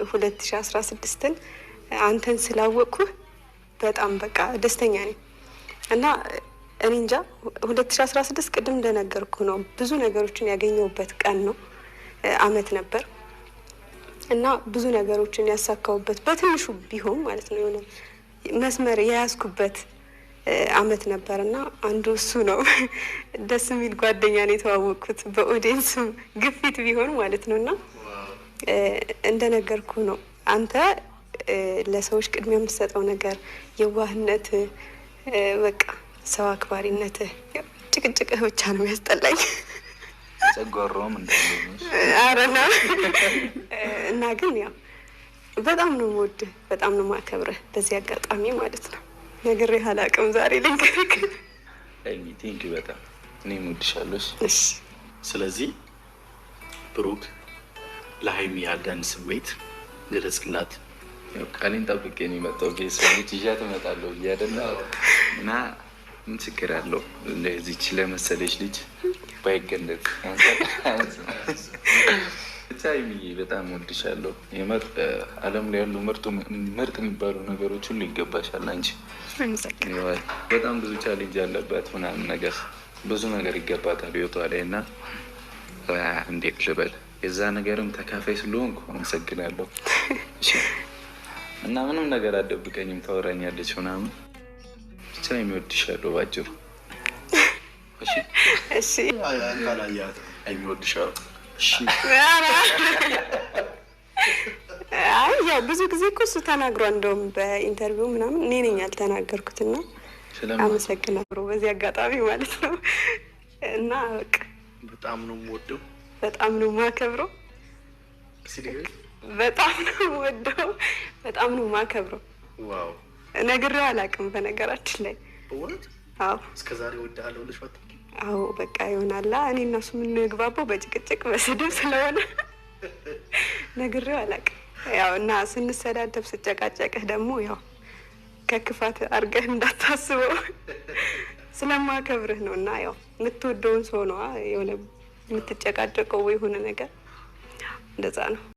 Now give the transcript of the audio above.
2016ን አንተን ስላወቅኩህ በጣም በቃ ደስተኛ ነኝ። እና እኔ እንጃ፣ 2016 ቅድም እንደነገርኩ ነው፣ ብዙ ነገሮችን ያገኘሁበት ቀን ነው፣ አመት ነበር። እና ብዙ ነገሮችን ያሳካሁበት በትንሹ ቢሆን ማለት ነው፣ የሆነ መስመር የያዝኩበት አመት ነበር። እና አንዱ እሱ ነው። ደስ የሚል ጓደኛ ነው የተዋወቅኩት በ audience ግፊት ቢሆን ማለት ነው። እና እንደነገርኩ ነው፣ አንተ ለሰዎች ቅድሚያ የምትሰጠው ነገር፣ የዋህነት፣ በቃ ሰው አክባሪነትህ፣ ጭቅጭቅህ ብቻ ነው የሚያስጠላኝ። ጨጓራውም እንዳለ። ኧረ ነው። እና ግን ያው በጣም ነው የምወድህ፣ በጣም ነው የማከብርህ። በዚህ አጋጣሚ ማለት ነው ነግሬህ አላውቅም፣ ዛሬ ልንገርህ። ሀይሚ፣ thank you በጣም፣ እኔም እወድሻለሁ። እሺ። ስለዚህ ብሩክ፣ ለሀይሚ ያለን ስሜት ግለጽላት። ያው ቃሌን ጠብቄ ነው የመጣው። ቤተሰቦች ይዣት እመጣለሁ ብዬ አይደለ? እና ምን ችግር አለው? እንደዚች ለመሰለች ልጅ ባይገለጽ ብቻ። ሀይሚዬ፣ በጣም እወድሻለሁ። የምር ዓለም ላይ ያሉ ምርጥ የሚባሉ ነገሮች ሁሉ ይገባሻል አንቺ። በጣም ብዙ challenge ያለባት ምናምን ነገር፣ ብዙ ነገር ይገባታል ህይወቷ ላይ። እና እንዴት ልበል፣ የዛ ነገርም ተካፋይ ስለሆንኩ አመሰግናለሁ። እሺ፣ እና ምንም ነገር አትደብቀኝም፣ ታወራኛለች ምናምን። ብቻ የሚወድሻለሁ ባጭሩ። እሺ። እሺ። አንተ አላየሃትም። ሀይሚ እወድሻለሁ። እሺ። አይ፣ ያው ብዙ ጊዜ እኮ እሱ ተናግሯል። እንደውም በ interview ምናምን እኔ ነኝ ያልተናገርኩትና አመሰግናለሁ በዚህ አጋጣሚ ማለት ነው። እና በቃ በጣም ነው የምወደው። በጣም ነው የማከብረው። በጣም ነው የምወደው። በጣም ነው የማከብረው። Wow! ነግሬው አላውቅም በነገራችን ላይ። እውነት? አዎ። እስከ ዛሬ እወድሃለሁ ብለሽ አታውቂም? አዎ፣ በቃ ይሆናላ። እኔ እና እሱ የምንግባባው በጭቅጭቅ በስድብ ስለሆነ ነግሬው አላውቅም። ያው እና ስንሰዳደብ ስጨቃጨቅህ ደግሞ ያው ከክፋት አድርገህ እንዳታስበው፣ ስለማከብርህ ነው። እና ያው የምትወደውን ሰው ነዋ የሆነ የምትጨቃጨቀው ወይ የሆነ ነገር እንደዛ ነው።